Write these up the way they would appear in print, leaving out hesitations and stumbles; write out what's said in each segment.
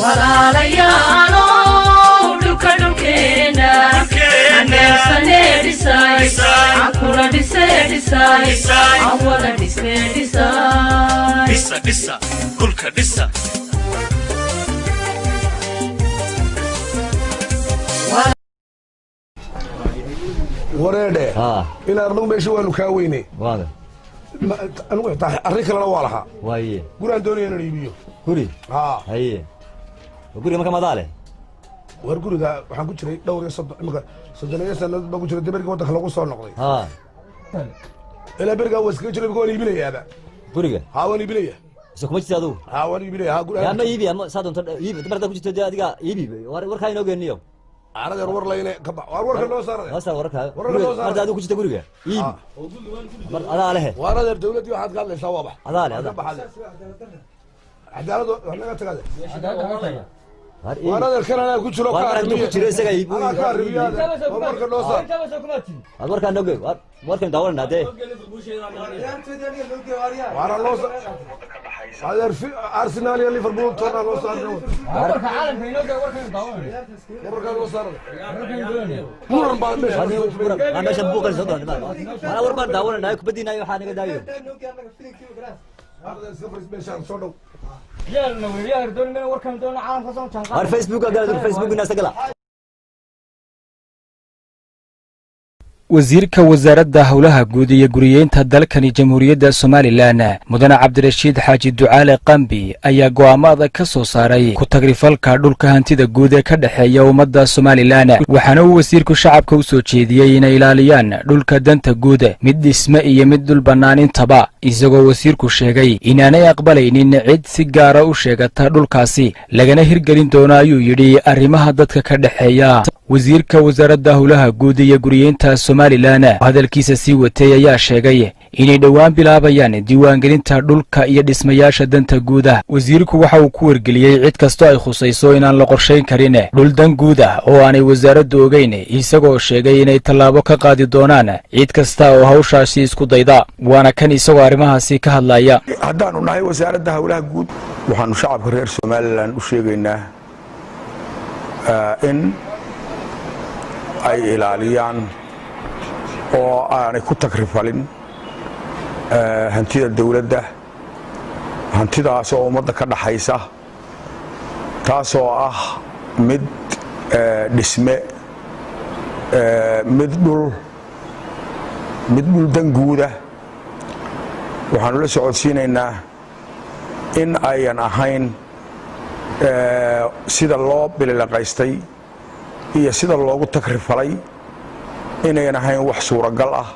Walaalayaalow, dhulka dhulkeena haneebsanee dhisay, aan kula dhisee dhisay, aan wada dhisnee dhisay. Dhisa, dhisa dhulka, dhisa. Wareedhe, in arnagu meesha waanu kaa weynay. Waada. Anigu xitaa arrin kalena waa lahaa. Waaye. Guraan doonaya inaan iibiyo. Guri? Haa. Haye, guriga marka madaa leh? War guriga waxaan ku jiray dhowr iyo 30, imika 30 sanadood baan ku jiray. Dee berigii waddanka lagu soo noqday ilaa berigaa waa iskaga jiray. Imika waan iibinayaaba. Guriga? Haa, waan iibinaya. Mise kuma jirta adugu? Haa, waan iibinaya, haa, guri. Yaa ma iibi ama saa doonto iibi, mar haddaad ku jirto dee adiga iibi. Warkaa inoo geeniyo. Aanadeer war layne ka bax, waar warka noo saarade. Noo saar wararka. Wararka noo saar. Marda adigu ku jirta guriga iibi, mar adaa lehe. Waar adeer, dawladdii waxaad ka hadlaysaa waa bax. Adaa leh, adaa. Ka baxade cadaalad wax naga tagade. War iibi. Waar adeer, kan anaa ku jiro. Waar ka mar hadduu ku arrimiye. jiro isaga iibi. Anaa ka arrimiye adeer. War warka noo saar. Waad warkaa noo gee, war warkan daawananaa dee. Waana loo saar adeer, Arsenal iyo Liverpool toona loo saar. Wararkaa noo saar, muran baa meesha. Waa meesha buuqa soo doon, mana war baan daawananaa kubadiina waxaa naga daayo. Adeer, iska fariis meeshaan soo dhow. War Facebooka gala, Facebook inaasa gala. Wasiirka wasaaradda howlaha guud iyo guriyeynta dalkani Jamhuuriyadda Somalilan, mudane Cabdirashiid Xaaji Ducaale Qambi, ayaa go'aamo adag ka soo saaray ku tagrifalka dhulka hantida guud ee ka dhexeeya ummadda Somalilan. Waxaana uu wasiirku shacabka u soo jeediyey inay ilaaliyaan dhulka danta guud, mid dhisme iyo mid dhul bannaan intaba, isagoo wasiirku sheegay inaanay aqbalaynin cid si gaara u sheegata dhulkaasi, lagana hirgelin doono, ayuu yidhi, arrimaha dadka ka dhexeeya. Wasiirka wasaaradda howlaha guud iyo guriyeynta Somalilan hadalkiisa sii watay ayaa sheegay inay dhowaan bilaabayaan diiwaangelinta dhulka iyo dhismayaasha danta guud ah. Wasiirku waxa uu ku wargeliyey cid kastoo ay khusayso inaan la qorshayn karin dhul dan guud ah oo aanay wasaaraddu ogeyn, isagoo sheegay inay tallaabo ka qaadi doonaan cid kasta oo hawshaasi isku dayda. Waana kan isagoo arrimahaasi ka hadlaya. Haddaanu nahay wasaaradda howlaha guud, waxaanu shacabka reer Somalilan u sheegaynaa in ay ilaaliyaan oo aanay ku takrifalin hantida dawladda, hantidaas oo ummadda ka dhaxaysa, taasoo ah mid dhisme, mid dhul, mid dhul danguuda. Waxaanu la socodsiinaynaa in ayan ahayn sida loo bililaqaystay iyo sida loogu takrifalay, inayan ahayn wax suuragal ah,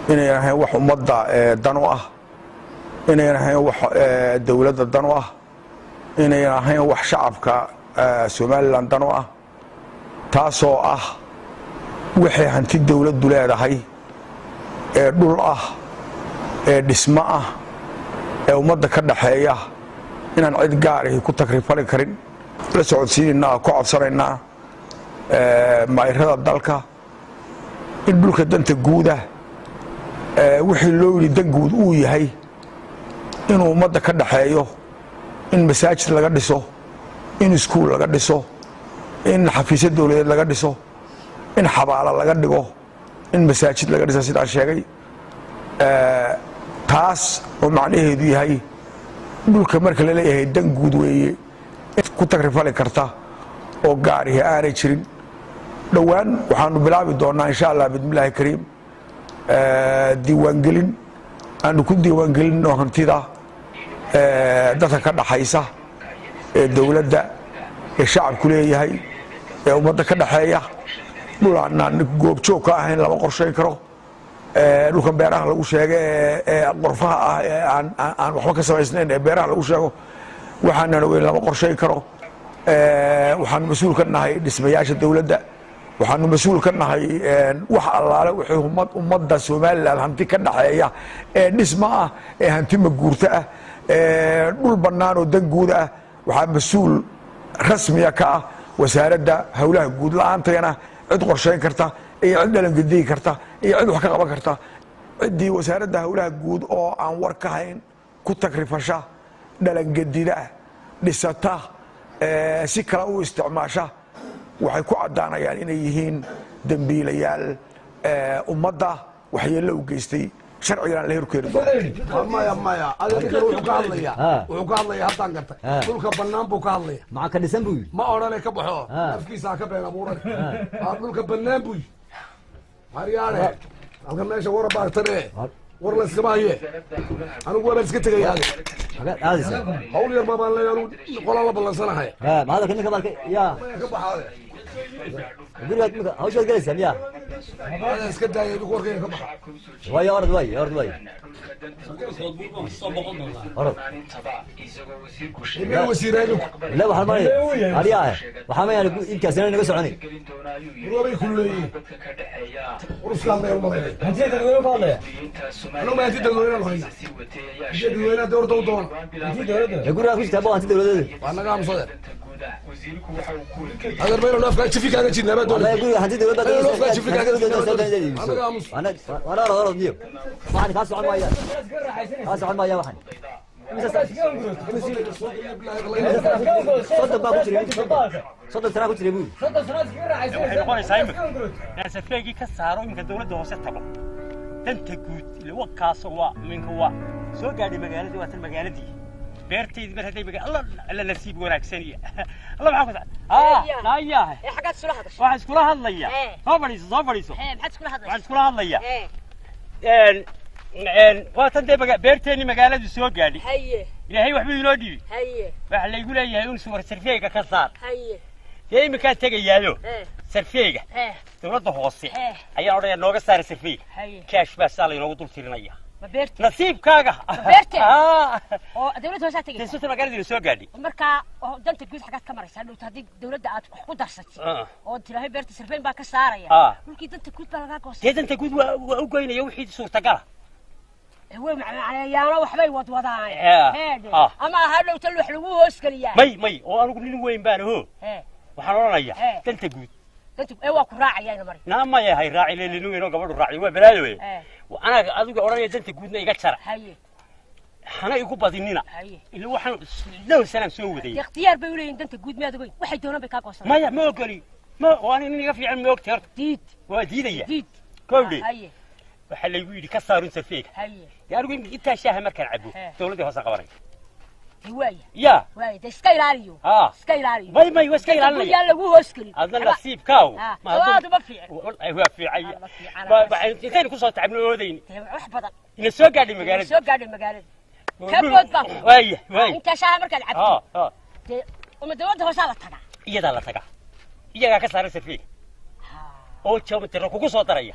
inayan ahayn wax ummadda dan u ah, inayan ahayn wax dawladda dan u ah, inayan ahayn wax shacabka Somalilan dan u ah. Taasoo ah waxay hanti dawladdu leedahay ee dhul ah, ee dhismo ah, ee ummadda ka dhaxeeya, inaan cid gaarihi ku takrifali karin. La socodsiinaynaa oo ku codsanaynaa maairada dalka in dhulka danta guuda, wixii loo yidhi dan guud uu yahay inuu ummadda ka dhaxeeyo, in masaajid laga dhiso, in iskuul laga dhiso, in xafiisyo dowladeed laga dhiso, in xabaalo laga dhigo, in masaajid laga dhiso, sidaan sheegay, taas oo macnaheedu yahay dhulka marka la leeyahay dan guud weeye ku takrifali karta oo gaarihi aanay jirin. Dhowaan waxaanu bilaabi doonaa, insha Allah, bismillaahi kariim, diiwaangelin aanu ku diiwaangelinno hantida dadka ka dhaxaysa ee dowladda ee shacabku leeyahay ee ummadda ka dhaxeeya. Dhul aanaan goobjoog ka ahayn lama qorshayn karo. Dhulkan beeraha lagu sheego ee qorfaha ah ee aan waxba ka samaysnayn ee beeraha lagu sheego, waxaanan ogeyn lama qorshayn karo. Waxaanu mas-uul ka nahay dhismayaasha dowladda. Waxaanu mas-uul ka nahay wax allaale wixii ummadda Somalilan hanti ka dhaxeeya ee dhisma ah, ee hanti maguurto ah, ee dhul bannaan oo dan guud ah. Waxaa mas-uul rasmiya ka ah wasaaradda howlaha guud. La-aantayana cid qorshayn karta iyo cid dhalangedigi karta iyo cid wax ka qaban karta, ciddii wasaaradda howlaha guud oo aan war ka hayn ku takrifasha, dhalangedida, dhisata, Si kale u isticmaasha waxay ku caddaanayaan inay yihiin dembiilayaal ummadda waxyeello u geystay, sharcigana la horkeeni doono. Maya, maya, adeerkan wuxuu ka hadlayaa, wuxuu ka hadlayaa haddaan gartay, dhulka bannaan buu ka hadlaya. Maxaa ka dhisan buu yidhi? Ma odhane ka baxo, afkiisa ha ka been abuuran. Dhulka bannaan buu yidhi. Haryaane, halkan meesha wara baartane, war la iskama haye. Anigu waabaan iska tegaya ade. Xageed aadaysaa? Hawl yar baan leeyahay anigu, qolaan la ballansanahay. Ma hadalka ninka marka yaa? Maya, ka baxaade. Gurigaad imika hawshaad gelaysaa miyaa? Ada iska daaya idinku, warkayga ka baxa. Waayo, orod waay, orod waay, orod. Imeel wasiira idinku. La waxaan maraya adiyaa, waxaa mayaan inkaasina naga soconay. Warwaabay kululeeyihiin, uruska hadlaya u malaynaya. Hantida dadweyne ka hadlaya. Anigu ma hanti dadweyne hayna? Hanti dadweyne hadda horta u doona. Ee gurigaad ku jirtaa ba hanti dowladeed. Waa naga aamusadeen adeer, maynu afkaa jifi kaaga jidnaa baa wallahi doonay. Guriga hanti dowlad baa. Maynu afkaa jifi kaaga jidnaa baa doonay. Anaga aamus. Wana orod, orod niyo, waxaan kaa socon maayaan, kaa socon maayaan. Waxaan 30 baa ku jiray, 30 sanaa ku jiray buu. Waxay noqonaysaa imika inaan safeegii ka saaro, iminka dowladda hoose tago, danta guud ile wakaasoo waa minka waa soo gaadhay magaaladii, waa tan magaaladii beertaydii. Mar hadday maga alla alla nasiib wanaagsan iyo alla maxaa ku aa naayahay. Ee, xaggaad isula hadashay? Waxaan iskula hadlaya. Soo fadhiiso, soo fadhiiso. Maxaad iskula Waxaan hadlaysaa? iskula hadlaya waa tan dee beerteennii magaaladu soo gaadhay. Ilaahay waxbuu inoo dhibi. Waxa laygu leeyahay un suwar sarfeega ka saar. Dee iminkaan tegayaayo sarfeega dowladda hoose ayaan odhanaya nooga saara sarfeega. Kaash baa saa laynoogu dul tirinaya. Ma beerti? Nasiibkaaga. Beerteeda? Ah. Oo dawladda hoosaa dee tegaysa? suta magaaladii soo gaadhay. Markaa oo danta guud xaggaad ka maraysaa dhowta haddii dawladda aad wax ku darsatay oo tiraahay beerta sarfeyn baa ka saaraya, dhulkii danta guud baa lagaa goostay. Dee danta guud waa u goynaya wixii suurtagala. Way macmacneeyaano, waxbay wadwadaan. Heedhe. Ama ahaa dhowta wax lagu hoosgeliyaa. May, may, oo anigu nin weyn baan aho. Waxaan odhanayaa danta guud. Danta ee waa ku raacayaan mari. Naa maya, hay raaci le, nin weyn oo gabadhu raaci waa balaayo wey. Anaga adiga odhanaya danta guudna iga jara, hana igu badinina. Ila waxaan dhowr sanaan soo waday. Dee ikhtiyaar bay u leeyihin danta guud, miyaad ogeyn? Waxay doonaan bay kaa goosanayaan. Maya, ma ogoli, ma oo ani nin iga fiican ma ogtay horta. Diid. Waa diidaya. Diid. Kowdhe, waxaa laygu yidhi ka saarun sarfeega. Dee anigu intaa shaaha markaan cabo dowladdii hoose qabanay. Dee waaya. Ya. Waaya, dee iska ilaaliyo. Iska ilaaliyo. May, may, waa iska Danta guud ilaalinaya. yaan lagu hoosgelin. Adna nasiibkaaw. Aad uma fiicin. Waa fiicay. Ma fiican. Intaynu kusoo tacabno oodayni. Dee wax badan. Ina soo gaadhay magaalada. Soo gaadhay magaalada. Ka bood baan ku. Waaya, waaya. Intaa shaaha markaad cabto, dee uma dawladda hoosaa la tagaa. Iyadaa la tagaa, iyagaa ka saaran sarfeega oo joomitiro kugu soo daraya.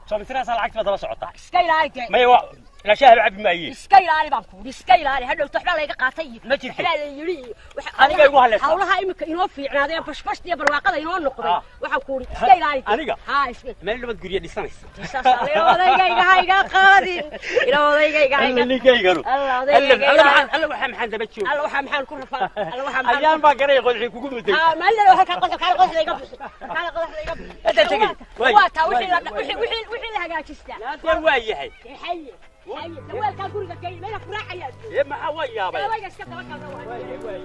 Joomitiraasaa lacagta baa daba socota. Iska ilaali dee. Maya, waa ilaa shaaha cabi maaye. Iska ilaali baan kuuri, iska ilaali. Hadhowto waxbaa layga qaatay iyo Ma jirto. waxbaa la yidhi iyo Aniga igu haleysaa. Hawlaha imika inoo fiicnaaday ee bashbashta iyo barwaaqada inoo noqday, waxaan kuuri iska ilaali dee. Aniga? Haa, iska. Meel nabad gurya dhisanaysa. Saasaa ila odaygayga ha iga qaadin, ila odaygayga ha alla iga ninkayganu. Alla alla odaygayga. Alla maxaan, alla waxaa maxaan daba jooga. Alla waxaa maxaan ku rafaa, alla waxaa maxaan. Ayaan baa garanaya qodxii kugu mudday. Haa, maalin halkaa qodax, kaale qodaxda iga bixi, kaale qodaxda iga bixi. Hadda tegey. Waay. Waa taa wixii la wixii la hagaajistaa. Dee waa yahay. Haye, haye, dawaalkaa guriga geey, meela ku raacayaa. Ee maxaa waa yaabay. Dawayga iska daba kalna waa. Waay, waay.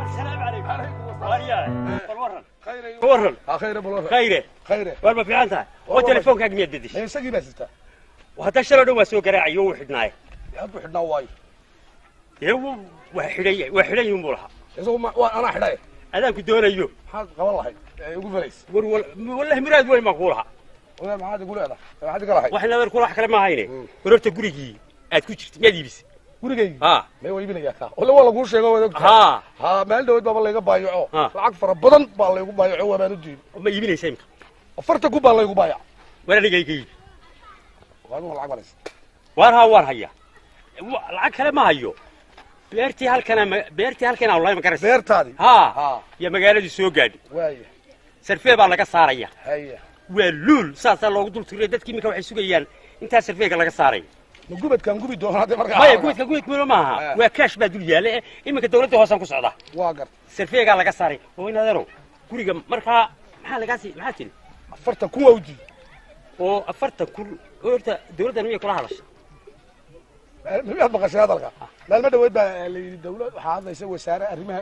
Asalaamu calaykum. Waaryaa, bal warran, warran. Khayre, bal warran. Khayre. Khayre. War ma fiican tahay oo telefoonkaaga miyaad bedeshay? Isagii baa sitaa. Hadda shaloo dhan waa soo garaacay oo wuu xidhnaaye. Hadduu xidhnaa waayo? Dee waa xidhan yahay, waa xidhan yihin buu lahaa. Isagu ma waa anaa xidhay? Adaanku doonayo. Maxaad qaban lahayd ee igu falays? War wallahi muraad weyn baan kuu lahaa. Wadaad, maxaad igu leedahay? Maxaad iga lahayd? Wax nabar kula wax kale ma ahayne. War horta gurigii aad ku jirtay miyaad iibisay? Gurigaygi? Ha. May, waa iibinayaa kaa ole, waa laguu sheego, waad ogtahay. Ha. Ha, maalin dhaweyd baaba layga baayaco. Lacag fara badan baa laygu baayaco, waa baan u diiday. Ma iibinaysa imika? 40,000 baa laygu baayac. War aniga iga iibi. Waa adigu lacag balaysa. Waar haa, waar haya. Lacag kale ma hayo. Beertii halkana beertii halkana wallahi ma garaysa. Beertaadii? Ha, iyo magaaladii soo gaadhi. Waaya. Sarfee baa laga saaraya. Haya. Waa luul, saasaa loogu dul tiriya. Dadkii iminka waxay sugayaan intaa sarfeega laga saarayo. Ma gubadkaan gubi doonaa hadda markaa? Maya, gubadka gubadka maaha. Waa kaash baa dul yaala. Iminka dawladda hoosaan ku socdaa. Waa garta. Sarfeegaa laga saaray oo in adeerow guriga markaa maxaa lagaa sii, maxaa tiri? 40,000 waa u diiday. Oo 40,000 horta dawladdan miyay kula hadashay? Miyaad maqashay hadalka? Maalmo dhaweyd baa la yidhi dawlad waxaa hadlaysa wasaare arrimaha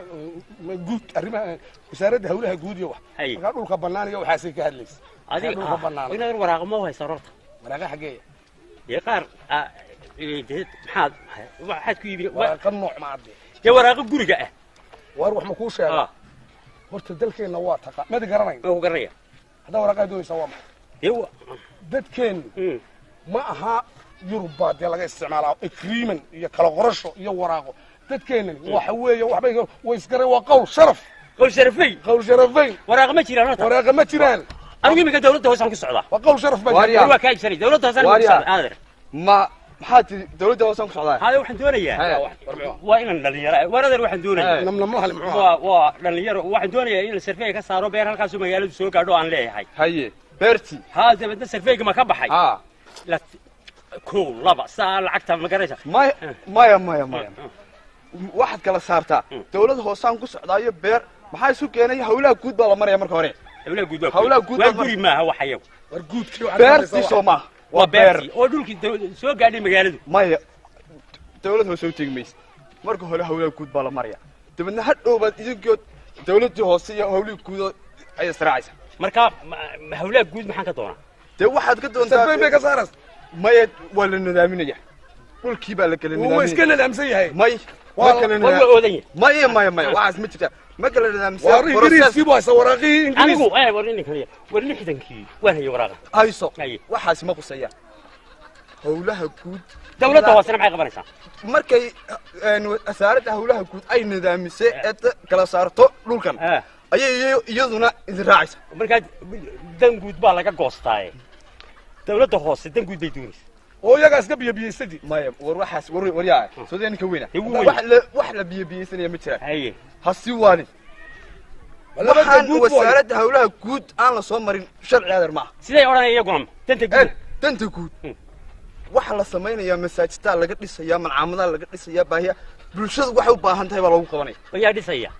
guud, arrimaha wasaaradda hawlaha guud iyo wax. Markaa dhulka bannaan iyo waxaasay ka hadlaysa. Adiga dhulka bannaan. Inaad waraaqa ma haysaa horta? Waraaqa xageeya? Dee qaar maxaad waxaad ku iibin waraaqa nooc ma adde? Dee waraaqa guriga ah. Waar wax ma kuu sheega? Horta dalkeenna waa taqa madi garanay. Ma ku garanaya. Haddaa waraaqaa doonaysaa waa maxay? Dee dadkeennu ma aha Yurub baa dee laga isticmaalaa agreement iyo kala qorasho iyo waraaqo. Dadkeennan waxa weeye waxbay way isgaray, waa qowl sharaf. Qowl sharafay. Qowl sharafayn. Waraaqa ma jiraan horta. Waraaqa ma jiraan. Anigu iminka dawladda hoosaan ku socdaa. Waa qowl sharaf baa. Waa kaa iibsanay dawladda hoosaan ku socdaa adeer. Ma maxaa tiri dawladda hoosaan ku socdaa? Hade waxaan doonayaa waa inaan dhalinyaro war adeer waxaan doonayaa namnamlaha muxuu waa waa dhalinyaro waxaan doonayaa in sarfeey ka saaro beer halkaas magaaladu soo gaadho aan leeyahay. Haye beerti. Ha dabadna sarfeeyga ma ka baxay? Ha kow laba saa lacagta ma garanaysa? Maya maya maya maya waxaad kala saartaa dawlad hoosaan ku socdaayo beer maxaa isu keenay? Hawlaha guud baa la maraya marka hore. Hawlaha guud baa hawlaha guud waa guri maaha wax ayagu. War guudkii beertii soo maaha. Waa beertii oo dhulkii soo gaadhay magaaladu. Maya dawlad hoose u tegi maysa marka hore, hawlaha guud baa la maraya, dabeedna hadhow baad idinkoo dawladdii hoose iyo hawlihii guud ayay israacaysaa. Marka hawlaha guud maxaan ka doonaa? Dee waxaad ka doontaa sarfeyn bay ka saaraysa. Maya waa la nadaaminaya, dhulkii baa la kala nidaaminaya. Wuu iska nadaamsan yahay. May ma kala nadaam waa oodan yahay. Maya maya maya waxaas ma jirtaa, ma kala nadaamsan. War ingiriiskii buu haysta waraaqihii ingiriis. Anigu war ninkan war 60kii waan hayay waraaqa. Hayso waxaas ma qusaya hawlaha guud. Dawladda hoosena maxay qabanaysaa? Markay wasaaradda hawlaha guud ay nidaamisay ee kala saarto dhulkan ayay iyaduna idin raacaysa. Markaa dan guud baa laga goostaaye dawladda hoose dan guud bay doonaysaa oo iyagaa iska biyabiyeysadii. Maya war waxaas war waryaa soo ninka weyna wax la biyabiyeysanaya ma jiraan. Haye ha sii waalin. Waxaan wasaaradda hawlaha guud aan la soo marin sharci adeer maaha. Siday odhanaya iyaguna danta guud. Danta guud waxa la samaynayaa masaajidaa laga dhisayaa, malcaamadaa laga dhisayaa, baahiya bulshadu waxay u baahan tahay baa loogu qabanaya. Ayaa dhisaya?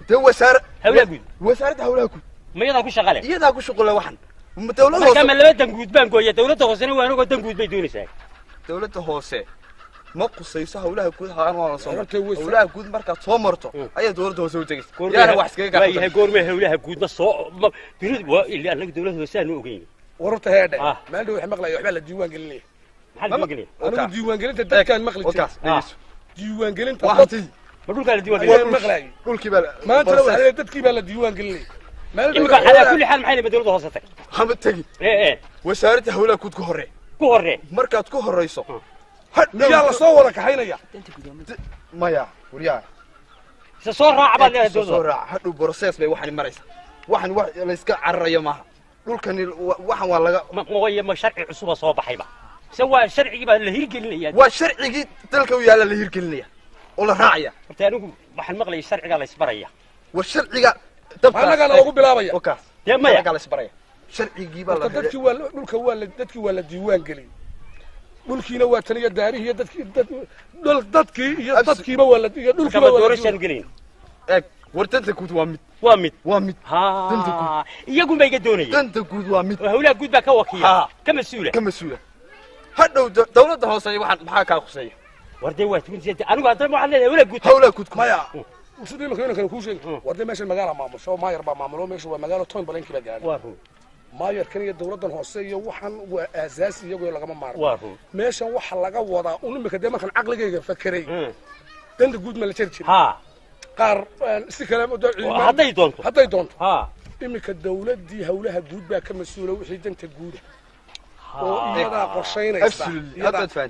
Dee wasaar hawlaha guud. Wasaaradda hawlaha guud ma iyadaa ku shaqale? Iyadaa ku shaqale waxan. Dawladda hoose marka ma laba dan guud baan gooya? Dawladda hoosena waa anagoo dan guud bay doonaysaa. Dawladda hoose ma qusayso hawlaha guud haan waa la soo marto. Hawlaha guud markaad soo marto ayaa dawladda hoose u tegaysa. Yaana wax iskaga gaar yahay goorma hawlaha guud ma soo dunida waa ilaa anaga dawladda hoose aanu ogeyn. Wararta heedhe meel dhow wax maqlayo waxba la diiwaan gelinaya. Maxaa la diiwaan gelinaya? Anigu diiwaan gelinta dadkaan maqli jiray. Diiwaan gelinta ma dhulkaa la diiwaan gelinaya? Maqlayo dhulkii baa maanta waxa la dadkii baa la diiwaan gelinaya. Imika calaa kulli xaal maxay leedahay dawladda hoose tag? Hama tagi. Wasaaradda hawlaha guud ku horree. Ku horree. Markaad ku horreyso miyaa la soo wada kaxaynaya? Maya waryaa isa soo raaca baad leedahay dawladda. Soo raaca hadhow process bay waxani maraysaa. Waxan wax la iska cararayo maaha. Dhulkani waxan waa laga ma sharci cusub oo soo baxayba. Se waa sharcigii baa la hirgelinaya. Waa sharcigii dalka u yaalla la hirgelinaya oo la raacaya. Horta anigu waxaan maqlayay sharciga la isbaraya. War sharciga anagana loogu bilaabaya. Dee maya la isbaraya. Sharcigii baa la dadkii waa dhulka waa dadkii waa la diiwaan geliyay. Dhulkiina waa tan iyo daarihii iyo dadkii dadkii iyo dadkiiba waa la iyo dhulkiiba waa doorashaan gelin. Eeg war danta guud waa mid. Waa mid. Waa mid. Ha iyagu ma iga doonayeen. Danta guud waa mid. Hawlaha guud baa ka wakiila. Ka mas'uula. Ka mas'uula. Hadhow dawladda hoose waxaan maxaa kaa quseeya? War dee waa tuuntii anigu haddana waxaan leeyahay hawlaha guud. Hawlaha guud maya. Sidii markii inaan kuu sheegay war dee meeshan magaala maamusho maayar baa maamulo meesha waa magaalo town balanki baa gaadhay. Waa run. Maayarkan iyo dawladdan hoose iyo waxan waa aasaasi iyagoo lagama maarmo. Waa run. Meeshan waxa laga wadaa un imika dee markaan caqligayga fakeray danta guud ma la jeri jiray. Ha qaar si kale hadday doonto. Hadday doonto. Ha imika dawladdii hawlaha guud baa ka mas-uula wixii danta guuda oo iyadaa qorshaynaysa.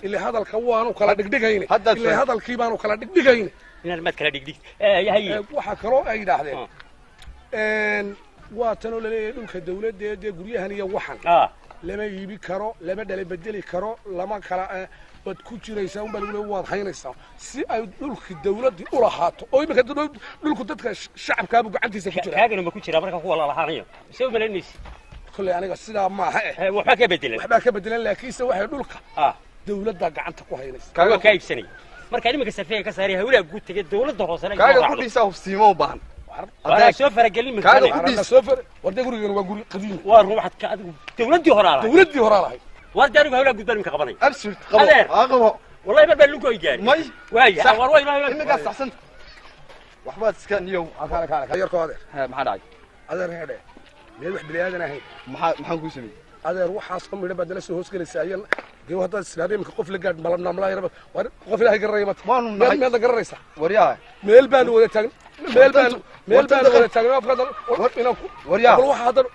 Ilaa hadalka waanu kala dhigdhigayne. Ilaa hadalkii baanu kala dhigdhigayne. Inaad maad kala dhigdhig. Waxaa kaloo ay yidhaahdeen waa tanoo laleeyahay dhulka dawladda dee guryahan iyo waxan lama iibi karo, lama dhala bedeli karo, lama kala waad ku jiraysaa unbaa lagu leeyahay waad haynaysaa si ay dhulkii dawladdii u lahaato oo iminka dhulku dadka shacabkaabu gacantiisa ku jira. Kaagana ma ku jiraa marka kuwa lalahaanayo see u malaynaysa? Kolley aniga sidaa maaha waxbaa ka bedelan. Waxbaa ka bedelan laakiinse waxay dhulka dawladda gacanta ku haynaysa. Waa kaa iibsanaya. Marka iminka sarfeega ka saaray hawlaha guud tagay dawladda hoosena kaaga ku dhisaa hubsiimo u baahan. Waana soo faragelin min Kaaga kale. ku dhis. Soo far warde, gurigan waa guri qadiim. Waa ruuxad ka adigu dawladdii horaa lahayd. Dawladdii horaa lahayd. War dee anigu hawlaha guud baan iminka qabanaya. Absolute qabo. Adeer. Ha qabo. Wallahi mar baa lugu ay gaari. May. Waaya. Sax. War way way. Iminkaas saxsan. Waxbaad iska niyow. Kaale, kaale, kaale, yarko adeer. Ha, maxaa dhacay? Adeer, heedhe, meel wax bini aadan ahayn. Maxaan kuu sameeyey? Adeer, waxaas ka midhan baad nala soo hoos gelaysaa ayan dee haddaad islaada iminka qof la gaadh malamnaamlaa yaraba war qof Ilaahay garanaya mata. Waanu meel nahay. Meelda garanaysaa? Waryaha. Meel baanu wada taagn meel baanu wada taagn afka inaan ku Waryaha. Bal waxa haddan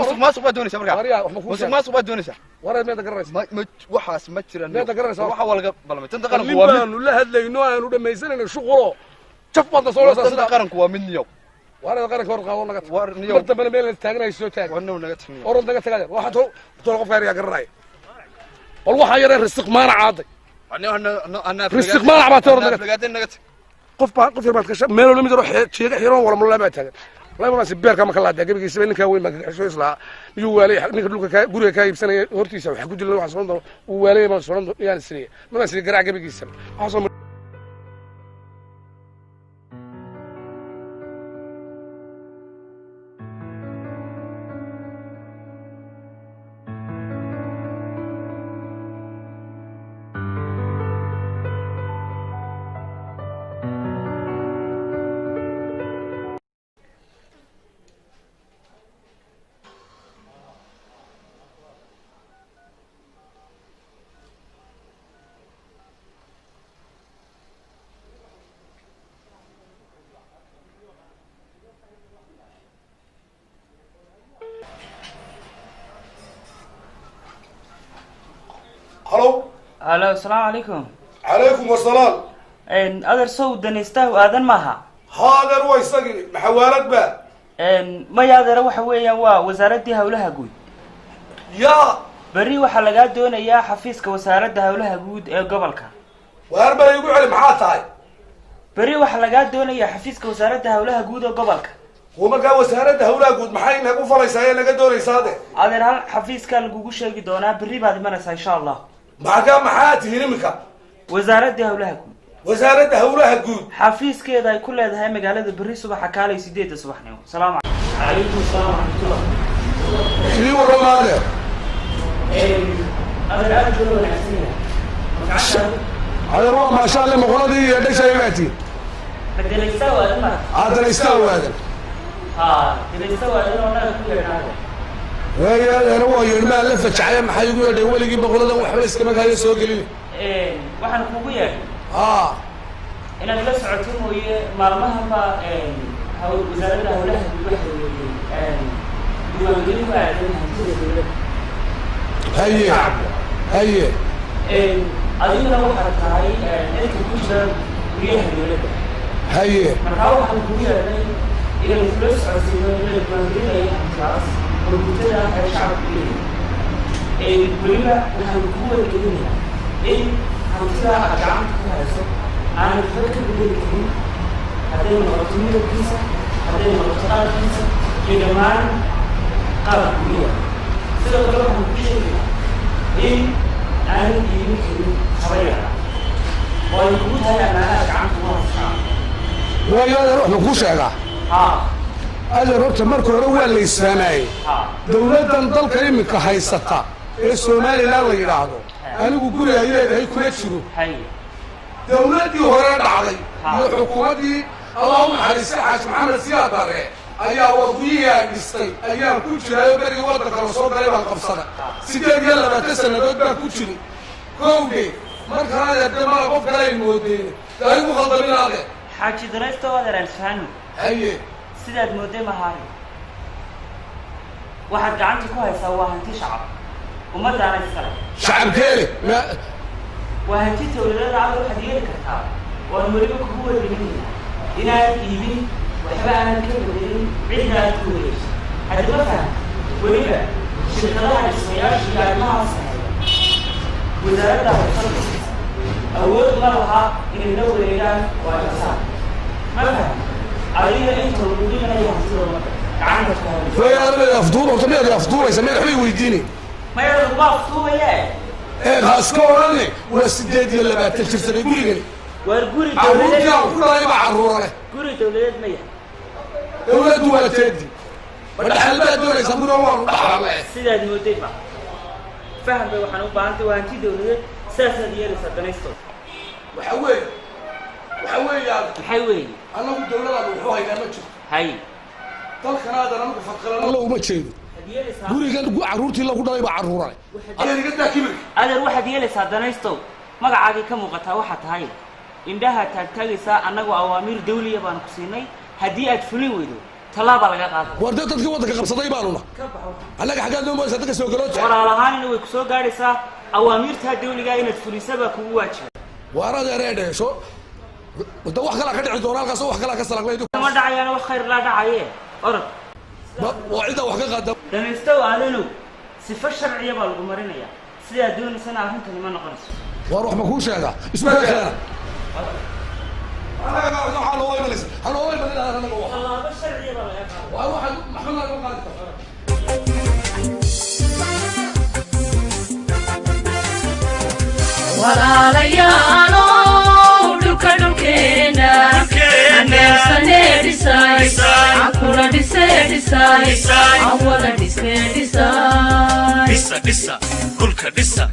Musuq maasuq baad doonaysaa markaa? Waryaha, wax ma kuu Musuq sheegay? maasuq baad doonaysaa? Wareed, meelda garanaysaa? Ma waxaas ma jiraan. Meelda garanaysaa? Waxa waa laga ballamay. Tanta qaranku nin waa mid. Baanu la hadlayno, aanu dhamaysanayno shuqulo, jaf baad na soo War dhasaa tanta sida qaranku waa mid niyow. Wareed, qaranka hor qaado naga tag. War niyow. Mar dambena meel la taagnahay soo taag. War niyow, naga tag niyow. Orod, naga tagaade. Waxa tol tol qofka yar yaa garanaya. Bal waxaa yaree risiq maana caaday. Risiq maanac baa tay, orod naga tag. Naga naga tag. Qof baa qof yar baad ka meel mid yar jeega xiran wala mulaa baa taagan. Wallahi markaas beerka ma kala laadaa gabigiisa. Ninka weyn baa kaga xisho islaa miyuu waalay? Ninka dhulka ka guriga ka iibsanaya hortiisa waxa ku jiran waxa soo doon uu waalay baan soo doon yaan isriye markaas garaac gabigiisa waxa soo. Halo. Halo, asalaamu calaykum. Calaykum wasalaam. Adeer, sow danaystahu aadan maaha? Haadeer, waa isagii. Maxawaalad ba? Maya adeere, waxa weeyaan waa wasaaraddii howlaha guud. Yaa. Berri waxaa lagaa doonayaa xafiiska wasaaradda howlaha guud ee gobolka. Waar baa igu celi, maxaa tahay? Berri waxaa lagaa doonayaa xafiiska wasaaradda howlaha guud ee gobolka. Kuwa markaa wasaaradda howlaha guud maxay nagu falaysaa ee naga doonaysaa de? Adeer, hal xafiiskaa lagugu sheegi doonaa. Berri baad imanaysaa, insha Allah. Maxaa maxaa tihiin iminka? Wasaaraddii howlaha guud. Wasaaradda howlaha guud. Xafiiskeeda ay ku leedahay magaalada berri subaxa kaalay 8 subaxnimo. Salaamu calaykum salaam waraxmatullah. Ii warrama, adeer. Adeer, aad buu wanaagsan yahay. Adeer, waa maasha Alle. Moqoladii iyo dhashay baa tihiin? Danaysta waadan ma? Aadanaysta waadan. Ha, danaysta waadan oo naga ku yeedhnaayo. Waayo adeer, waa yeedhmaa la fajacaya. Maxay igu yeedhay? Weligii boqoladan waxba iskama kaaya soo gelin. Waxaan kugu yeedhay aa inaad la socoto mooye maalmahanba wasaaradda howlaha guud waxay weeyey diiwaangelin ku aadan hantida dowladda. Haye, haye. Adiguna waxaad tahay dadka ku jira guryaha dowladda. Haye. Markaa waxaan kugu yeedhay inaynu kula socodsiino in la diiwaangelinayo hantidaas oo gutada ah ee shacabku leeyahay. Weliba waxaan kugu wargelinayaa in hantidaa aad gacanta ku hayso aanad waxba ka bedeli karin, hadday noqoto midabkiisa, hadday noqoto qaabkiisa iyo dhammaan qaabka guryaha. Sidoo kale waxaan kuu sheegayaa in aanad iibin karin haba yaraa oo ay kugu tahay ammaanaha gacanta ku hayso shacabka. Waayo adeer, wax ma kuu sheegaa? Haa. Adeer, horta marka hore waa la isfahmaayey. Haa. Dowladdan dalka iminka haysata ee Somaliland la yidhaahdo, anigu guri ay leedahay kuma jiro. Haye. Dowladdii hore dhacday iyo xukuumaddii Allahu naxariista Xaaji Maxamed Siyaad Barre ayaa warguyiyaa dhistay ayaan ku jiraayo. Berigii waddanka la soo galay baan qabsada, 28 sannadood baan ku jiray kowdhe. Markaan adeer de mala qof kale ay moodeen anigu khaldamin adeer. Xaaji danaysta, adeer, aan isfahano. Haye. Sidaad mooday mahaari. Waxaad gacanta ku haysaa waa hanti shacab, ummaddaana iskale. Shacabkeele ma Waa hanti dowladada. Cada waxaad yeeli kartaa waan weliba kugu wargelinaya inaan iibin, waxba aanan ka bedelin, cidna aad ku wareegso haddaba fahamta. Weliba shirkadaha dhismayaasha iyo arrimahaas sameeya wasaaradda howsada awood ma laha inay la wareegaan oo ay dhisaan. Ma fahamta? Adiga inta lagu dhiganayo hantida ummadda gacanta ku hayso. Waayo adeer, afduul horta miyaad afduulaysa? Miyaad waxbay weydiinay? Maya, laguma afduubaye. Ee haaska odhanne, waa 28 jirsaday gurigani. Waar guri Carruurtii dowladeed aan ku dhalay baa carruura leh. Guri dowladeed ma yahay? Dowladdu waa teedi. Ma dhaxal baad doonaysaa mudoo? Waanu dhaxalne. Sidaad mooday ba faham bay waxaan u baahantay. Waa hanti dowladeed, saasaad yeelaysaa, danaysto. Waxa weeye, waxa weeyaan. Maxay weeye? Annagu dowladaan wuxuu haynaa ma jirto. Hay. Dalkanaadan anagu fadqalana uma jeedo. Waxaad yeelaysaa Gurigan carruurtii lagu dhalay baa carruurale. Adeer, iga daa kibirka. Adeer, waxaad yeelaysaa, danaystow, magacaagii ka muuqataa waxaa tahay indhaha taagtaagaysaa. Annagu awaamiir dawliya baanu ku siinay. Haddii aad fulin weydo, tallaabaa laga qaada. War dee, dadkii waddanka qabsaday baanuna. Ka baxo. Annaga xaggaad noo moodaysaa dadka soo galoota? Qoraal ahaanina way ku soo gaadhaysaa. Awaamiirtaa dawligaa inaad fulisa baa kugu waajiba. Waar adeereedhe, soo da wax kalaa ka dhici doona halkaas oo wax kalaa ka salaqlay. Kama dhacayaana, wax khayr laa dhacaye, orod. Waa ciddaa wax ka qaada. Danaystow aadanow, sifo sharciya baa lagu marinayaa. Sidaad doonaysana arrintani ma noqonayso. Waar, wax ma kuu sheegaa? Isku keena. Annaga waxaa looga imanaysa, ha looga imanin annaga wax. Tallaabo sharciya baa laga qaada. Waa waxaa maxmed laga qaadi karo. Walaalayaalow, dhulka dhulkeena aneersanee dhisay, akula dhisee dhisay, awada dhisee dhisay. Dhisa, dhisa dhulka, dhisa.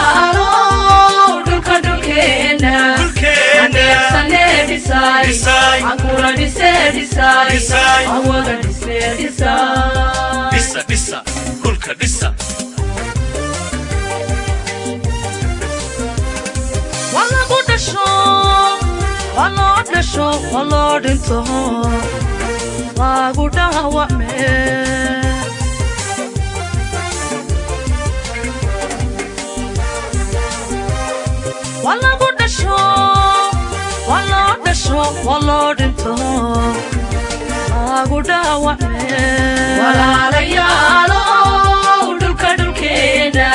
Walaalayaalow, dhulka dhulkeena aneersanee dhisay, akula dhisee dhisay, awada dhisee dhisay. Dhisa, dhisa dhulka, dhisa. Waa lagu dhasho, waa loo dhasho, waa loo dhinto, lagu dhaawacme. Waa lagu dhasho, waa loo dhasho, waa loo dhinto, lagu dhaawacme. Walaalayaalow, dhulka dhulkeena.